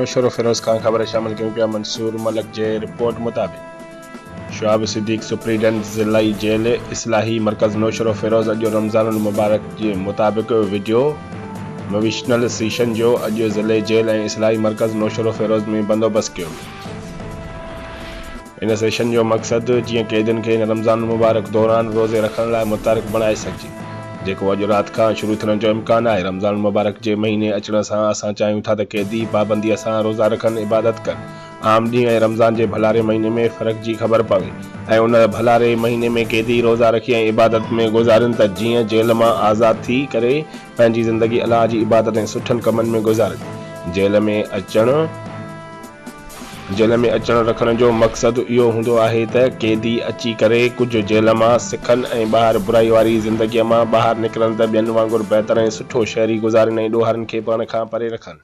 نوشهروفيروز کان خبر شامل ڪيون پيا منصور ملڪ جي رپورٽ مطابق شعيب صديق سپريڊنٽ ضلعي جيل اصلاحي مرڪز نوشهروفيروز اڄ رمضان المبارڪ جي مطابق وڊيو مويشنل سيشن جو اڄ ضلعي جيل ۽ اصلاحي مرڪز نوشهروفيروز ۾ بندوبست ڪيو ويو. ان سيشن جو مقصد جيئن قيدين کي هن رمضان المبارڪ دوران روزي رکڻ لاء متحرڪ بڻائي سگهجي، جيڪو اڄ رات کان شروع ٿيڻ جو امڪان آهي. رمضان المبارڪ جي مهيني اچڻ سان اسان چاهيون ٿا ته قيدي پابنديء سان روزا رکن، عبادت ڪن، عام ڏينهن ۽ رمضان جي ڀلاري مهيني ۾ فرق جي خبر پوي ۽ ان ڀلاري مهيني ۾ قيدي روزا رکي ۽ عبادت ۾ گذارين ته جيئن جيل مان آزاد ٿي ڪري پنهنجي زندگي الله جي عبادت ۽ سٺن ڪمن ۾ گذارين. جيل ۾ اچڻ. جيل ۾ اچڻ رکڻ جو مقصد اهو هوندو آهي ته قيدي اچي ڪري ڪجهه جيل مان سکن ۽ ٻاهر برائي واري زندگيء مان ٻاهر نڪرن ته ٻين وانگر بهتر ۽ سٺو شهري گذارين ۽ ڏوهارين کي پاڻ کان پري رکن.